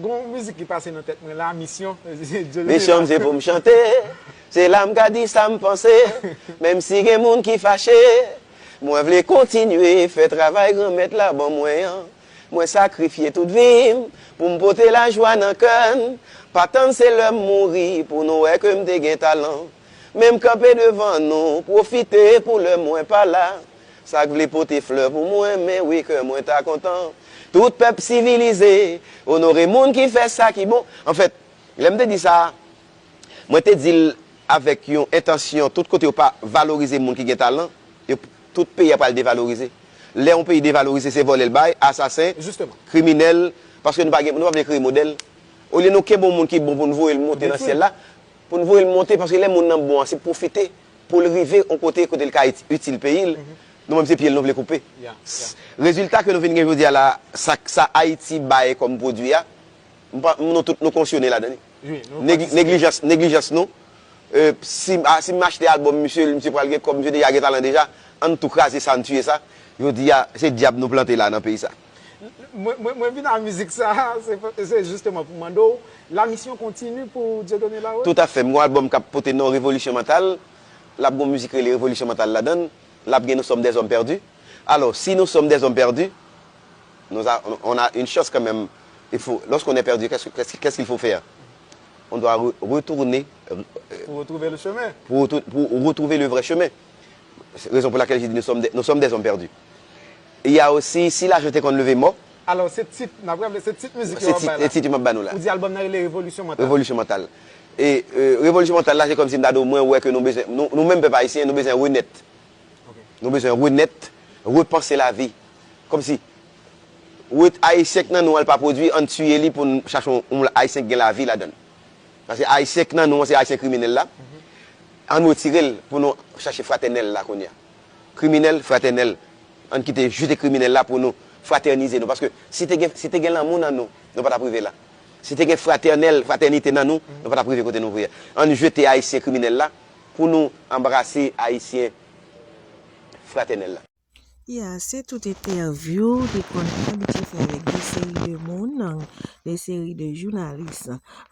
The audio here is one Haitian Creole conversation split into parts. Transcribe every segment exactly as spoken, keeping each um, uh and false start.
Gon mizik ki pase nan tèt mwen la, Misyon. Misyon m se pou m chante, se la m ka di sa m panse, menm si gen moun ki fache. Mwen vle kontinye fè travay Granmèt la ban mwen an. Mwen sakrifye tout vi m pou m pote lajwa nan kè n. Pa tann se lè m mouri pou nou wè ke m te gen talan. Men m kanpe devan nou, pwofite pou lè mwen pa la. Sa k vle pote flè pou mwen, men wi kè mwen ta kontan. Tout pèp sivilize, onore moun ki fè sa ki bon. Anfèt, lè m te di sa, mwen te di l avèk yon entansyon, tout kote yo pa valorize moun ki gen talan, yo, tout peyi a pral devalorize. Lè yon peyi devalorize, se vòlè l bay, asasen, kriminèl, paske nou pa gen, nou pa vle kreye modèl. Olye nou kenbe yon moun ki bon pou n voye l monte nan syèl la, pou n voye l monte, paske lè moun nan bon an, se pwofite pou l rive yon kote, kote l ka itil peyi l. Nou menm se pye l nou vle koupe. Rezilta ke nou vin gen jodi a la, sa, sa Ayiti bay kòm pwodui a, nou tout nou konsyone ladan li. Neglijans, neglijans nou. Si m achte albòm misye, misye pral gen kòb, misye deja gen talan deja, ann tou kraze sa, ann tiye sa. Jodi a, se dyab nou plante la nan peyi sa. Mwen vin a mizik sa, se jisteman pou mande w, la misyon kontini pou Dieudonné Larose? Toutafè, m gon albòm k ap pote non Revolisyon Mantal, l ap gon mizik rele Revolisyon Mantal ladan l, l ap gen Nous sommes des hommes perdus. Alors, si nous sommes des hommes perdus, nous a, on a une chance quand même. Il faut, lorsqu'on est perdu, qu'est-ce, qu'est-ce, qu'est-ce qu'il faut faire? On doit re- retourner euh, Pou retwouve le chemen. pour, retour- pour retrouver le vrai chemin. C'est la raison pour laquelle j'ai dit nous sommes des, nous sommes des hommes perdus. Il y a aussi Si lajan te konn leve mò, Alò, se tit, n ap raple, se tit mizik yo se ap tit, bay la. Tit yo m ap ba nou la. Ou di albòm nan rele Revolisyon Mantal. Revolisyon Mantal. E euh, Revolisyon Mantal la, se kòmsi m ta di w, mwen wè ke nou bezwen, nou, nou menm pèp ayisyen, nou bezwen renèt. Nou bezwen renèt, repanse lavi. Kòmsi, ret ayisyen k nan nou an l pa pwodui, ann tiye li pou n chache yon, yon ayisyen k gen lavi ladan l. Paske ayisyen k nan nou an se ayisyen kriminèl la. Ann retire l pou nou chache fratènèl la kounye a. Kriminèl, fratènèl. Ann kite jete kriminèl la pou nou fratènize nou. Paske si te gen, si te gen lanmou nan nou, nou pa t ap rive la. Si te gen fratènèl, fratènite nan nou, nou pa t ap rive kote nou ye. Ann jete ayisyen kriminèl la pou nou anbrase ayisyen fratènèl la. Ya, se tout entèvyou li konn abitye fè avèk de seri de moun, de seri de jounalis.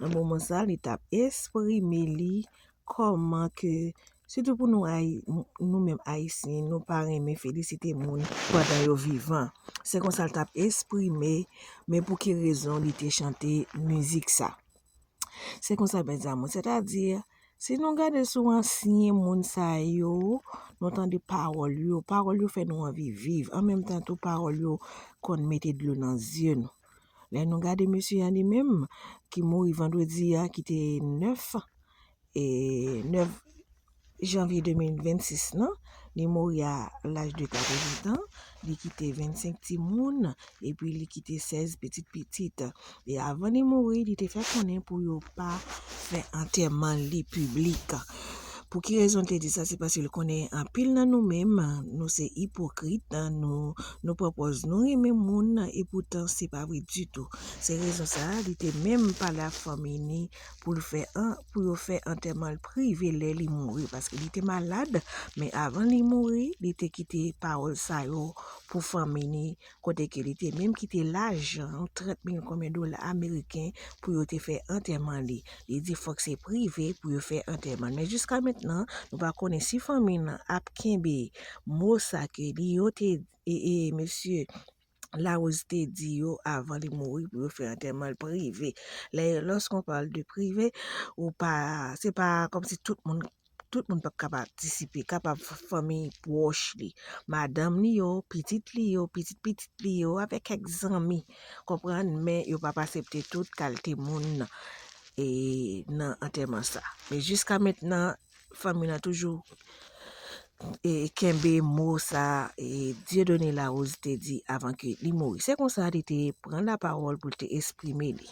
Nan moman sa, li t ap esprime li kòman ke, sitou pou nou, nou menm Ayisyen, nou pa renmen felisite moun pandan yo vivan. Se konsa l t ap esprime, men pou ki rezon li te chante mizik sa. Se konsa, mezanmi, sètadi, si nou gade sou ansyen moun sa yo, nou tande pawòl yo, pawòl yo fè nou anvi viv. An menm tan tou, pawòl yo konn mete dlo nan zye nou. Lè nou gade mesye a li menm, ki mouri vandredi a, ki te nèf, e, nèf janvye de mil vennsis lan, li mouri a laj de katreven tan, li kite vennsenk timoun, epi li kite sèz pitit pitit. E avan li mouri, li te fè konnen pou yo pa fè antèman li piblik. Pou ki rezon l te di sa? Se paske l konnen anpil nan nou menm, nou se ipokrit, nou, nou pran pòz nou renmen moun, epoutan se pa vre ditou. Se rezon sa a, li te menm pale ak fanmi ni pou l fè an, pou yo fè antèman l prive lè li mouri, paske li te malad, men avan li mouri, li te kite pawòl sa yo pou fanmi ni, kote ke li te menm kite lajan, trant mil konbyen dola ameriken, pou yo te fè antèman li. Li di fòk se prive pou yo fè antèman l. Men jiska mentnan, nou pa konnen si fanmi l ap kenbe mo sa ke li yo te, e, e, mesye Larose te di yo avan li mouri pou yo fè antèman l prive. Lè, lorsqu'on parle de prive, ou pa, se pa kòmsi tout moun, tout moun p ap ka patisipe, kapab fanmi pwòch li, madanm li yo, pitit li yo, pitit pitit li yo, avèk kèk zanmi, konprann, men yo p ap aksepte tout kalite moun e, nan antèman sa. Men jiska mentnan, fanmi nan toujou e, kenbe mo sa e, Dieudonné Larose te di avan ke li mouri. Se konsa li te pran lapawòl pou l te esprime li.